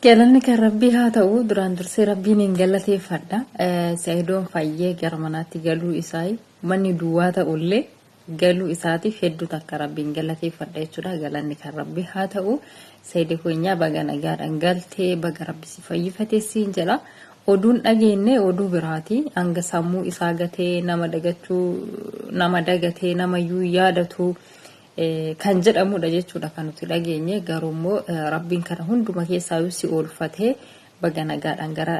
Galanni kan Rabbii haa ta'u, duraan dursee Rabbiin hin galateeffadha. Sa'idoon fayyee gara manaatti galuu isaa, manni duwwaa ta'ullee galuu isaatiif hedduu takka Rabbiin galateeffadha jechuudha. Galanni kan Rabbii haa ta'u. Sa'ido keenyaa, baga nagaadhaan galtee, baga Rabbi si fayyifate siin jedha. Oduun dhageenye oduu biraati. Hanga sammuu isaa gatee nama dagachuu, nama dagatee namayyuu yaadatu kan jedhamudha jechuudha kan nuti dhageenye. Garuu immoo Rabbiin kana hunduma keessaayyuu si oolfatee baga nagaadhaan gara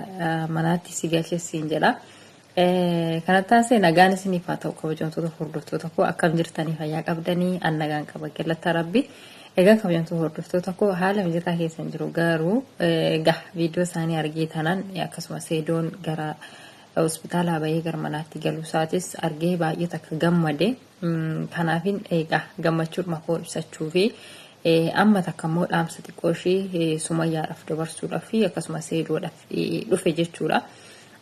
manaatti si galche siin jedha. Kanatti aansee nagaan isiniif haa ta'u, kabajamtoota hordoftoota koo. Akkam jirtanii? Fayyaa qabdanii? An nagaan qaba, galata Rabbi. Egaa kabajamtoota hordoftoota koo, haala mijataa keessa hin jiru, garuu egaa viidiyoo isaanii argee taanaan, akkasuma Seedoon gara hospitaalaa bahee gara manaatti galuu isaatis argee baay'ee takka gammade. Kanaafin egaa gammachuudhuma koo ibsachuu fi amma takka immoo dhaamsa xiqqoo ishii Sumayyaadhaaf dabarsuudhaaf fi akkasuma Seedoodhaaf dhufe jechuudha.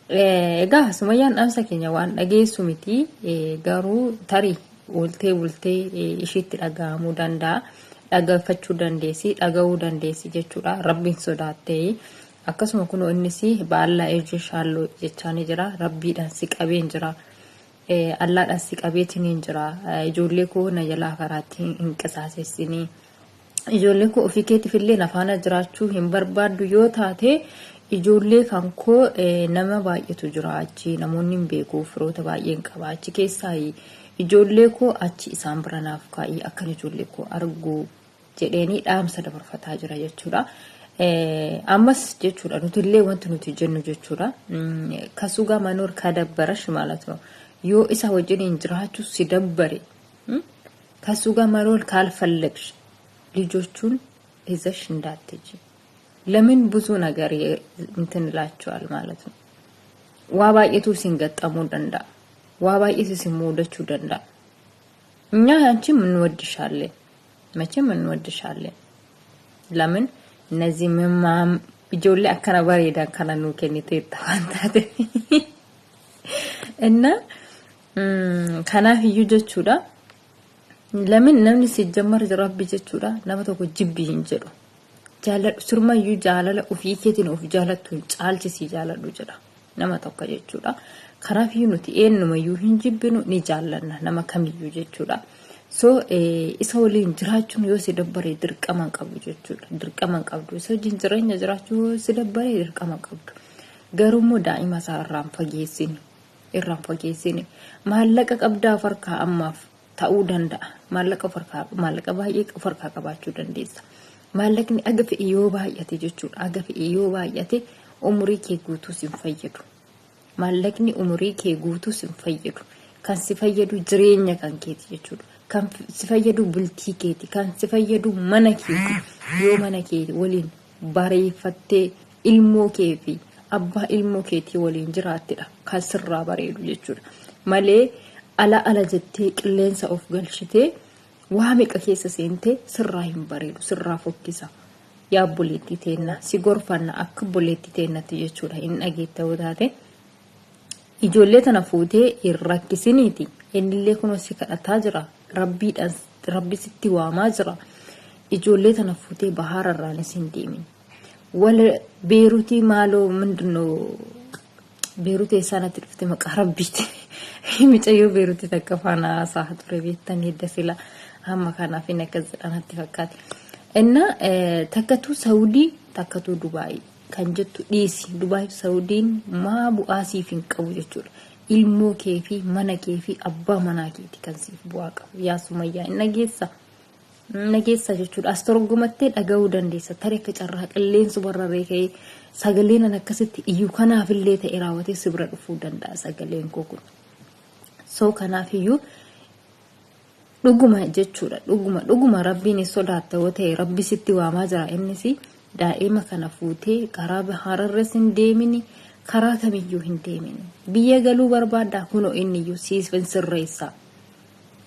Egaa Sumayyaan dhaamsa keenya waan dhageessu miti, garuu tarii ooltee bultee ishiitti dhaga'amuu danda'a. Dhaggeeffachuu dandeessi, dhaga'uu dandeessi jechuudha. Rabbiin sodaattee akkasuma kunoo innis baallaa ejje shaalloo jechaa ni jira. Rabbiidhaan si qabeen jira. Allaadhaan si qabeetiin jira. Ijoollee koo na jalaa karaatti hin qisaasessinii. Ijoollee koo ofii keetiif illee na faana jiraachuu hin barbaaddu yoo taate, ijoollee kan koo nama baay'eetu jira achi, namoonni hin beeku, firoota baay'een qaba achi keessaa, ijoollee koo achi isaan bira naaf kaa'ii akkan ijoollee koo argu jedheenii dhaamsa dabarfataa jira jechuudha. Ammas jechuudha nuti illee wanti nuti jennu jechuudha. ከሱ ጋር መኖር ከደበረሽ ማለት ነው, yoo isa wajjiniin jiraachuu si dabbare, ከሱ ጋር መኖር ካልፈለግሽ ልጆቹን ይዘሽ እንዳትሄጂ። ለምን ብዙ ነገር እንትን እላቸዋል ማለት ነው። Waa baay'eetu isin ገጠመው danda'a. Waa baay'eetu isin mudachuu danda'a. እኛ አንቺም እንወድሻለን፣ መቼም እንወድሻለን። ለምን እነዚህ ምማም ijoollee akkana bareedan kana nuu kenniteetta waan taate እና kanaaf iyyuu jechuudha. ለምን namni ሲጀመር Rabbi jechuudha nama tokko jibbii hin jedhu. Jaaladhu, sirmayyuu jaalala ofii keetiin of jaalattu hin caalchisii jaaladhu jedha nama tokko jechuudha. Kanaaf iyyuu nuti eenyumayyuu hin jibbinu, ni jaallanna nama kamiyyuu jechuudha. So isa waliin jiraachuun yoo si dabbare dirqama hin qabu jechuudha. Dirqama hin qabdu. Isa wajjin jireenya jiraachuu yoo si dabbare dirqama hin qabdu. Garuu immoo daa'ima isaa irraan fageessini. Irraan fageessini. Maallaqa qabdaa of harkaa ammaaf ta'uu danda'a. Maallaqa of harkaa, maallaqa baay'ee of harkaa qabaachuu dandeessa. Maallaqni aga fe'e yoo baay'ate jechuudha. Aga fe'e yoo baay'ate umurii kee guutuu si hin fayyadu. Maallaqni umurii kee guutuu si hin fayyadu. Kan si fayyadu jireenya kan keeti jechuudha. Kan si fayyadu bultii keeti. Kan si fayyadu mana keeti. Yoo mana kee waliin bareeffattee ilmoo kee fi abbaa ilmoo keetii waliin jiraattidha kan sirraa bareedu jechuudha. Malee ala ala jettee qilleensa of galchitee waa meeqa keessa seentee sirraa hin bareedu, sirraa fokkisa. Yaa obboleettii teenna, si gorfanna akka obboleettii teennatti jechuudha, hin dhageetta yoo taate. Ijoollee tana fuutee hin rakkisiniiti. Innillee kunoo si kadhataa jira. Rabbiidhaan Rabbi sitti waamaa jira. Ijoollee tana fuutee bahaararraanis hin deemin. Wala Beeruutii maaloo ምንድን ነው Beeruutii eessaa natti dhufte maqaa Rabbiiti. Micayyoo Beeruutii takka faana haasaa ture beektan hedda sila amma kanaaf inni akkas jedha natti fakkaate. Inna takkatu Saudii takkatu Dubaayii kan jettu dhiisi. Dubaayii fi Saudiin maa bu'aa siif hin qabu jechuudha. Ilmoo kee fi mana kee fi abbaa manaa keeti kan siif bu'aa qabu. Yaa Sumayyaa, hin dhageessa. Nageessa jechuudha. As torgomattee dhaga'uu dandeessa. Tarii akka carraa qilleensu barraree ka'ee sagaleen an akkasitti iyyuu kanaafillee ta'e raawwatee si bira dhufuu danda'a sagaleen koo kun. So kanaafiyyuu dhuguma jechuudha. Dhuguma dhuguma Rabbiin hin sodaatta yoo ta'e, Rabbi sitti waamaa jira, innis daa'ima kana fuutee karaa bahaararras hin deemini, karaa kamiyyuu hin deemini. Biyya galuu barbaaddaa, kunoo inniyyuu siif hin sirreessa.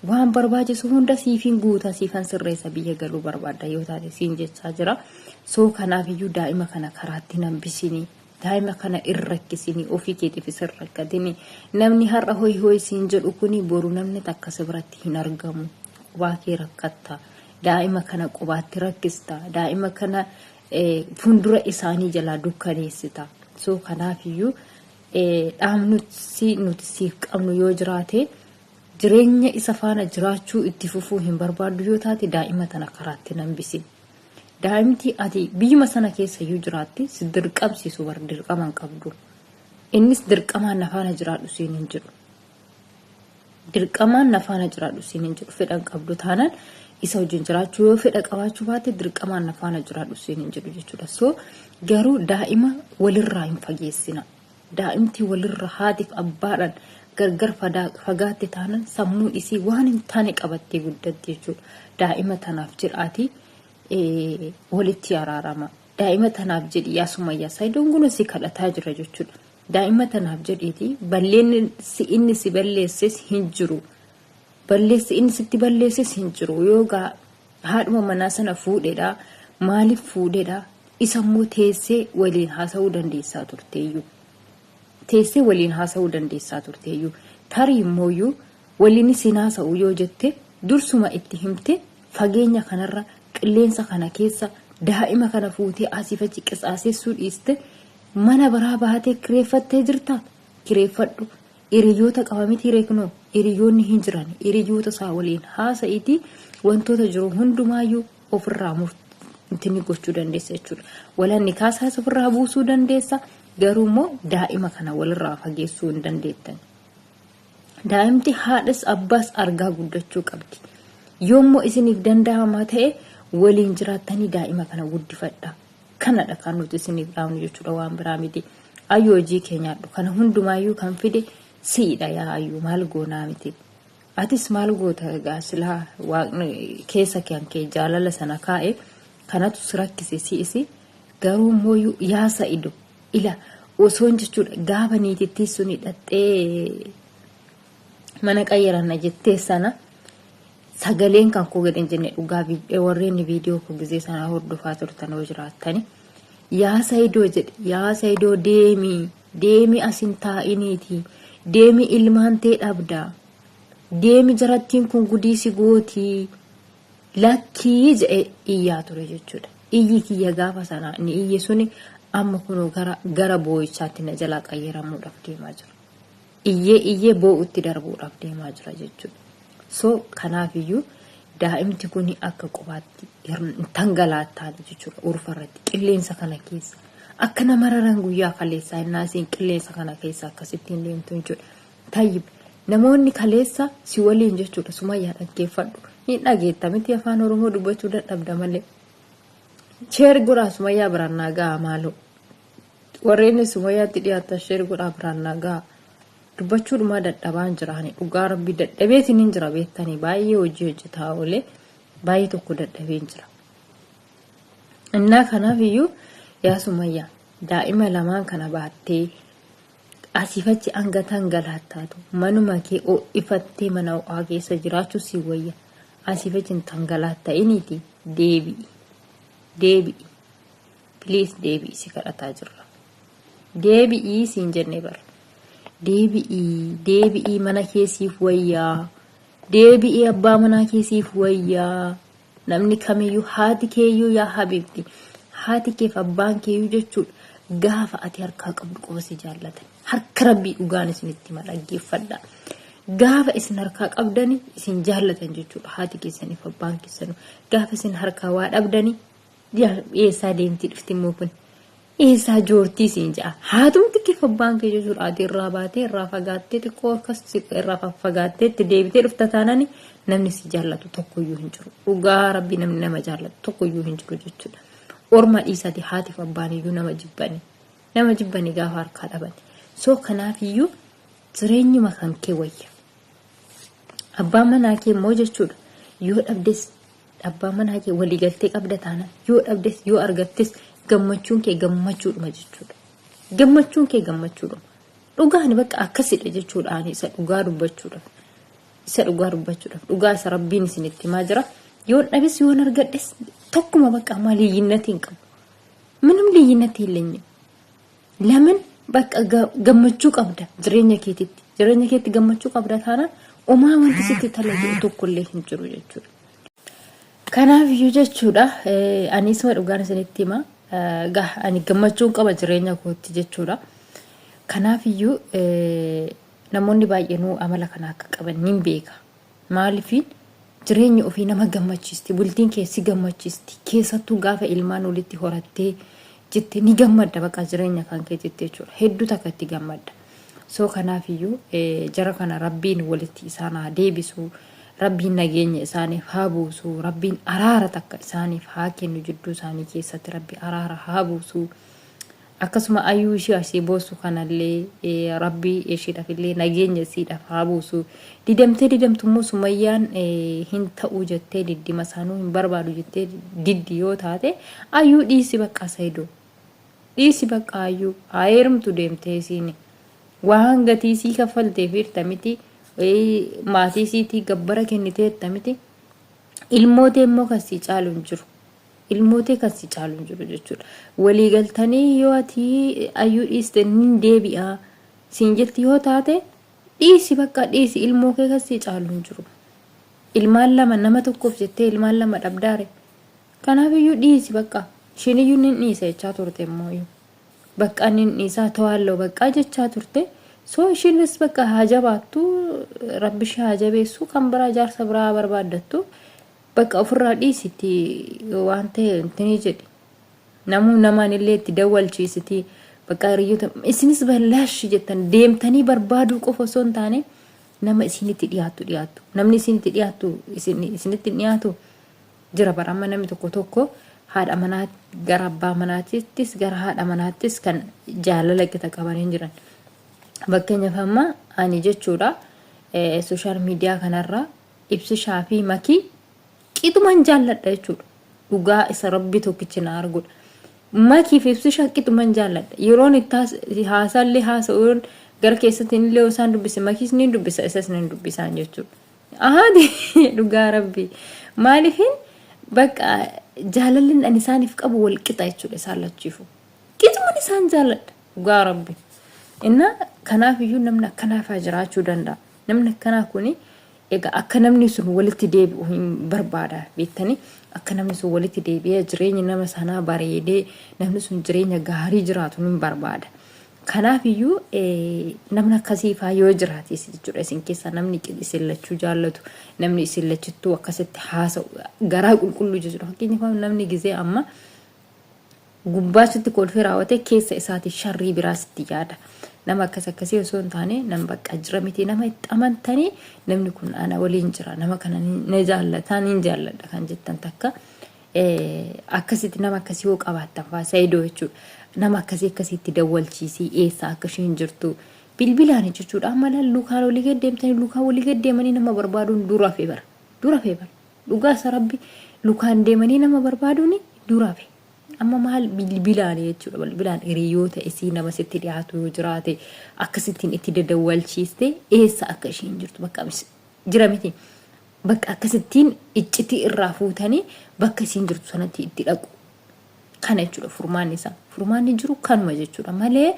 Waan barbaachisu hunda siifin guuta, siifan sirreessa, biyya galuu barbaadda yoo taate siin jechaa jira. So kanaafiyyuu daa'ima kana karaatti hin hambisini. Daa'ima kana hin rakkisini, ofii keetiifis hin rakkatini. Namni har'a hoyi hoyi siin jedhu kuni boru namni takka si biratti hin argamu. Qubaa kee rakkatta. Daa'ima kana qubaatti rakkista. Daa'ima kana Fuuldura isaanii jalaa dukkaneessita. So kanaafiyyuu dhaamnuti nuti siif qabnu yoo jiraate jireenya isa faana jiraachuu itti fufuu hin barbaaddu yoo taate daa'ima tana karaatti hin hambisin. Daa'imti ati biyyuma sana keessa iyyuu jiraatti si dirqamsiisu bar dirqama hin qabdu. Innis dirqamaan na faana jiraadhu siin hin jedhu. Dirqamaan na faana jiraadhu siin hin jedhu fedha hin qabdu taanaan isa wajjin jiraachuu yoo fedha qabaachuu baatte dirqamaan na faana jiraadhu siin hin jedhu jechuudha. So garuu daa'ima walirraa hin fageessina. Daa'imti walirra haatiif abbaadhaan gargar fagaatte taanaan sammuun isii waan hin taane qabattee guddatti jechuudha. Daa'ima tanaaf jedhaatii walitti araarama. Daa'ima tanaaf jedhi yaa Sumayyaa Sayidoon kun si kadhataa jira jechuudha. Daa'ima tanaaf jedhiiti balleessi inni si balleesses hin jiru. Balleessi inni sitti balleesses hin jiru. Yoo gaa haadhuma manaa sana fuudhedha. Maaliif fuudhedha? Isa immoo teessee waliin haasa'uu dandeessaa turteeyyuu. Teessee waliin haasa'uu dandeessaa turteeyyuu. Tarii immooyyuu waliin isin haasa'u yoo jette dursuma itti himte fageenya kanarra qilleensa kana keessa daa'ima kana fuutee asiif achi qisaasessuu dhiiste mana biraa baatee kireeffattee jirta kireeffadhu hiriyoota qaba miti reeknoo hiriyoonni hin jiran hiriyoota isaa waliin haasa'iitii wantoota jiru hundumaayyuu ofirraa murtii gochuu dandeessa jechuudha. Walanni kaasaas ofirraa buusuu dandeessa garuu immoo daa'ima kana walirraa fageessuu hin dandeettan. Daa'imti haadhas abbaas argaa guddachuu qabdi. Yoommoo isiniif danda'amaa ta'e waliin jiraattanii daa'ima kana guddifadha. Kanadha kan nuti isiniif dhaamnu jechuudha waan biraa miti. Ayyuu hojii kee nyaadhu. Kana hundumaayyuu kan fide siidha yaa ayyuu maal goonaa miti. Atis maal goota egaa silaa waaqni keessa kan kee jaalala sana kaa'e kanatu si rakkise si'isi garuu immoo yaa sa'ido ila osoon jechuudha gaafa niitittii sun hidhattee mana qayyaranna jettee sana sagaleen kan koo gad hin jenne dhugaa warreen viidiyoo koo gizee sana hordofaa turtan yoo jiraattani yaa Saidoo jedhe yaa Saidoo deemi deemi asin taa'iniiti deemi ilmaan tee dhabda deemi jarattiin kun gudii si gootii lakkii jedhe iyyaa ture jechuudha. Iyyi kiyya gaafa sana inni iyye suni amma kunoo gara gara boo'ichaatti na jalaa qayyaramuudhaaf deemaa jira. Iyyee iyyee boo'utti darbuudhaaf deemaa jira jechuudha. So kanaafiyyuu daa'imti kun akka qobaatti hin tangalaataane jechuudha urfa irratti qilleensa kana keessa. Akka nama raran guyyaa kaleessaa innaa isiin qilleensa kana keessa akkasittiin deemtu jechuudha. Tayyib namoonni kaleessa si waliin jechuudha sumayyaa dhaggeeffadhu. Hin dhageetta miti afaan Oromoo dubbachuu dadhabda malee. Sheer godhaa sumayyaa biraan naa ga'a maaloo. Warreen sumayyaatti dhiyaatan sheer godhaa biraan naa ga'a. Dubbachuudhumaa dadhabaan jira ani dhugaa rabbii dadhabeetiin hin jira beektanii baay'ee hojii hojjetaa oolee baay'ee tokko dadhabeen jira. Innaa kanaaf iyyuu yaa sumayyaa daa'ima lamaan kana baattee Asiif achi hanga tangalaattaatu manuma kee ho'ifattee mana ho'aa keessa jiraachuu si wayya. Asiif achi hin tangalaatta'iniiti deebi'i. Deebi'i. Please deebi'i si kadhataa jirra. Deebi'ii siin jenne bara. Deebi'ii deebi'ii mana kee siif wayyaa. Deebi'ii abbaa manaa kee siif wayyaa. Namni kamiyyuu haati keeyyuu yaa habiibti haati keef abbaan keeyyuu jechuudha gaafa ati harkaa qabdu qofa si jaallatan harka rabbii dhugaan isinitti hima dhaggeeffadha. Gaafa isin harkaa qabdani isin jaallatan jechuudha haati keessaniif abbaan keessanuu gaafa isin harkaa waa dhabdani eessaa deemtii dhufti immoo kun Eessaa joortii siin ja'a. Haatumti kee abbaan kee jechuudha. Ati irraa baatee irraa fagaattee xiqqoo akkas irraa faffagaattee itti deebitee dhufta taanani namni si jaallatu tokkoyyuu hin jiru. Dhugaa rabbii namni nama jaallatu tokkoyyuu hin jiru jechuudha. Orma dhiisati haatiif abbaan iyyuu nama jibbani. Nama jibbani gaafa harkaa dhaban. So kanaafiyyuu jireenyuma kan kee wayya. Abbaan manaa kee immoo jechuudha yoo dhabdes Abbaa manaa kee walii galtee qabda taanaan yoo dhabdes yoo argattes gammachuun kee gammachuudhuma jechuudha. Gammachuun kee gammachuudhuma. Dhugaan bakka akkasidha jechuudha ani isa dhugaa dubbachuudhaaf. Isa dhugaa dubbachuudhaaf dhugaa isa rabbiin isinitti himaa jira. Yoon dhabes yoon argadhes tokkuma bakka ammaa liyyinnatii hin qabu. Minum liyyinnatii hin leenye. Lamin bakka gammachuu qabda jireenya keetitti. Jireenya keetti gammachuu qabda taanaan omaa wanti sitti tala jiru tokkollee hin jiru jechuudha. Kanaaf iyyuu jechuudha ani isuma dhugaan isinitti hima. Gaa ani gammachuun qaba jireenya kootti jechuudha. Kanaaf iyyuu namoonni baay'eenuu amala kana akka qaban nin beeka. Maaliifiin jireenyi ofii nama gammachiisti, bultiin kee si gammachiisti. Keessattuu gaafa ilmaan walitti horattee jette ni gammadda bakka jireenya kan keetitti jechuudha. Hedduu takka itti gammadda. So kanaaf iyyuu jara kana Rabbiin walitti isaan haa deebisu. Rabbiin nageenya isaaniif haa buusu. Rabbiin araara takka isaaniif haa kennu jidduu isaanii keessatti Rabbi araara haa buusu. Akkasuma ayuu ishii asii boossu kanallee Rabbi ishiidhaaf illee nageenya isiidhaaf haa buusu. Didamtee didamtu immoo Sumayyaan hin ta'uu jettee diddima isaanuu hin barbaadu jettee diddi yoo taate ayuu dhiisi bakka Saidoo. Dhiisi bakka ayuu haa heerumtu deemtee isiini. Waan gatii isii kaffalteef hirta miti maatii isiitii gabbara kenniteetta miti. Ilmoo tee immoo kan sii caalu hin jiru. Ilmoo tee kan si caalu hin jiru jechuudha. Walii galtanii yoo ati ayyuu dhiiste nin deebi'a siin jetti yoo taate dhiisi bakka dhiisi ilmoo kee kan si caalu hin jiru. Ilmaan lama nama tokkoof jettee ilmaan lama dhabdaare. Kanaaf iyyuu dhiisi bakka isheen iyyuu nin dhiisa jechaa turte immoo iyyuu. Bakka nin dhiisaa to'alloo bakka jechaa turte. So ishiinis bakka haa jabaattu rabbi ishee haa jabeessu kan biraa jaarsa biraa barbaaddattu. Bakka ofirraa dhiisiti waan ta'e intini jedhi. Namuu namaan illee itti dawwalchiisiti. Bakka hiriyoota isinis ballaashi jettan deemtanii barbaaduu qofa osoo hin taane nama isinitti dhiyaattu dhiyaattu. Namni isinitti dhiyaattu isinitti hin dhiyaatu jira bara amma namni tokko tokko haadha manaa gara abbaa manaattis gara haadha manaattis kan jaalala qixa qaban hin jiran. Fakkeenyaaf amma ani jechuudha sooshaal miidiyaa kanarraa Ibsishaa fi Makii qixuman jaalladha jechuudha. Dhugaa isa Rabbi tokkichi na arguudha. Makii fi Ibsishaa qixuman jaalladha. Yeroon itti haasaallee haasa'u yeroon gara keessatti illee yoo isaan dubbise Makiis ni dubbisa isas ni dubbisaan jechuudha. Ahaadi dhugaa Rabbi. Maaliifin bakka jaalalli ani isaaniif qabu wal qixa jechuudha isaan lachiifu. Qixuman isaan jaalladha dhugaa Rabbi. Inna kanaaf iyyuu namni akkanaafaa jiraachuu danda'a. Namni akkanaa kuni egaa akka namni sun walitti deebi'u hin barbaada beektanii akka namni sun walitti deebi'ee jireenyi nama sanaa bareedee namni sun jireenya gaarii jiraatu hin barbaada. Kanaaf iyyuu namni akkasii faa yoo jiraates jechuudha isin keessaa namni isin lachuu jaallatu namni isin lachittuu akkasitti haasa'u garaa qulqulluu jechuudha. Fakkeenyaaf namni gizee amma Gubbaa sitti kolfee raawwatee keessa isaatii sharrii biraa sitti yaada. Nama akkas akkasii osoo hin taane nama bakka jira miti nama itti amantanii namni kun ana waliin jira nama kana na jaallataa niin jaalladha kan jettan takka akkasitti nama akkasii yoo qabaattan faa sayidoo jechuudha. Nama akkasii akkasiitti dawwalchiisii eessa akka isheen jirtu bilbilaan jechuudha. Amma laal lukaan olii gad deemtanii lukaan olii gad deemanii nama barbaaduun dura hafe bara. Dura hafe bara. Dhugaa isa rabbi lukaan deemanii nama barbaaduun dura hafe. Amma maal bilbilaan jechuudha bilbilaan hiriyoota isii nama sitti dhiyaatu yoo jiraate akkasittiin itti dadawwalchiiste eessa akka isheen jirtu bakka jira miti. Bakka akkasittiin iccitii irraa fuutanii bakka isiin jirtu sanatti itti dhaqu. Kana jechuudha furmaanni isaa. Furmaanni jiru kanuma jechuudha malee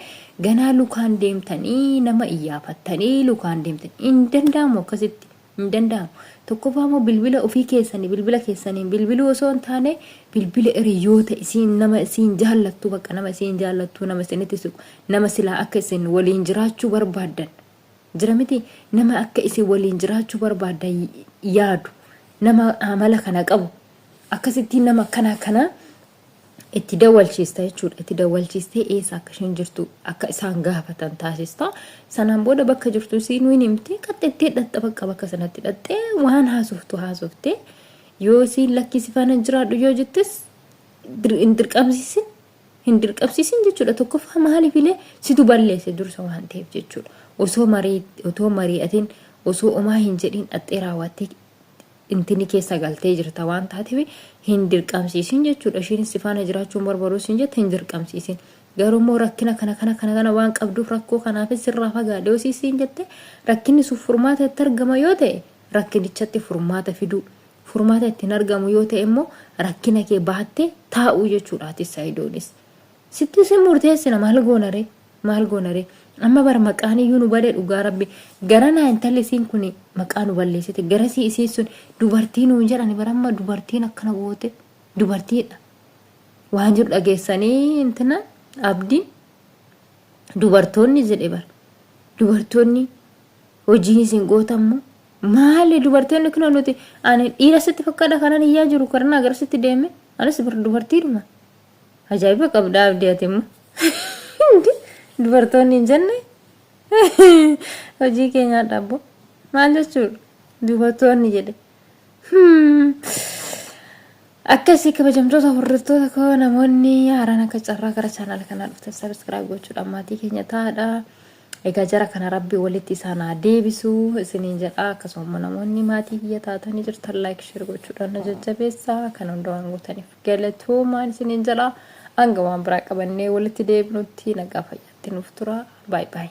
ganaa lukaan deemtanii nama iyyaafattanii lukaan deemtanii hin danda'amu akkasitti. Hin danda'amu. Tokkoffaa immoo bilbila ofii keessanii bilbila keessaniin bilbiluu osoo hin taane bilbila hiriyoota isiin nama isiin jaallattu bakka nama isiin jaallattu nama isinitti siqu nama silaa akka isin waliin jiraachuu barbaaddan jira miti nama akka isin waliin jiraachuu barbaaddan yaadu nama amala kana qabu akkasittiin nama akkana kana itti dawwalchiista jechuudha. Itti dawwalchiistee eessa akka isheen jirtu akka isaan gaafatan taasista. Sanaan booda bakka jirtu isiin hin himti. Qaxxettee dhaxxa bakka bakka sanatti dhaxxee waan haasoftu haasoftee yoo isiin lakkii si faana jiraadhu yoo jettes hin dirqamsiisin hin dirqamsiisin jechuudha. Tokkoffaa maaliif illee situ balleesse dursa waan ta'eef jechuudha. Osoo marii otoo mari'atin osoo omaa hin jedhin dhaxxee raawwattee intini keessa galtee jirta waan taateef hin dirqamsiisin jechuudha. Ishiinis si faana jiraachuu hin barbaadu siin jette hin dirqamsiisin. Garuu immoo rakkina kana kana kana kana waan qabduuf rakkoo kanaafis sirraa fagaadhe yoo siin jette rakkinni sun furmaata itti argama yoo ta'e rakkinichatti furmaata fiduu. Furmaata ittiin argamu yoo ta'e immoo rakkina kee baattee taa'uu jechuudha atis Saayidoonis. Sitti sin murteessina maal goona ree maal goona ree amma bara maqaan iyyuu nu bade dhugaa rabbi garanaa intalli isiin kun maqaa nu balleessite garasii isiin sun dubartii nuun jedhani bara amma dubartiin akkana goote dubartiidha. Waan jiru dhageessanii intina abdiin dubartoonni jedhe bar. Dubartoonni hojii isin gootammoo maali dubartoonni kunoo nuti ani dhiira sitti fakkaadha kanan iyyaa jiru karanaa gara sitti deeme anis bar dubartiidhuma. Ajaa'iba qabda abdii ati immoo. Dubartoonni hin jenne hojii keenyaa dhabbo. Maal jechuudha? Dubartoonni jedhe. Akkasii kabajamtoota hordoftoota koo namoonni haaraan akka carraa gara chaanaala kanaa dhuftan subscribe gochuudhaan maatii keenya ta'aadha. Egaa jara kana rabbi walitti isaan haa deebisu isiniin jedha. Akkasuma namoonni maatii kiyya taatanii jirtan like share gochuudhaan na jajjabeessa. Kan hunda waan gootaniif galatoomaan isiniin jedha. Hanga waan biraa qabannee walitti deebinutti nagaa fayyaatti nuuf tura. Baay baay.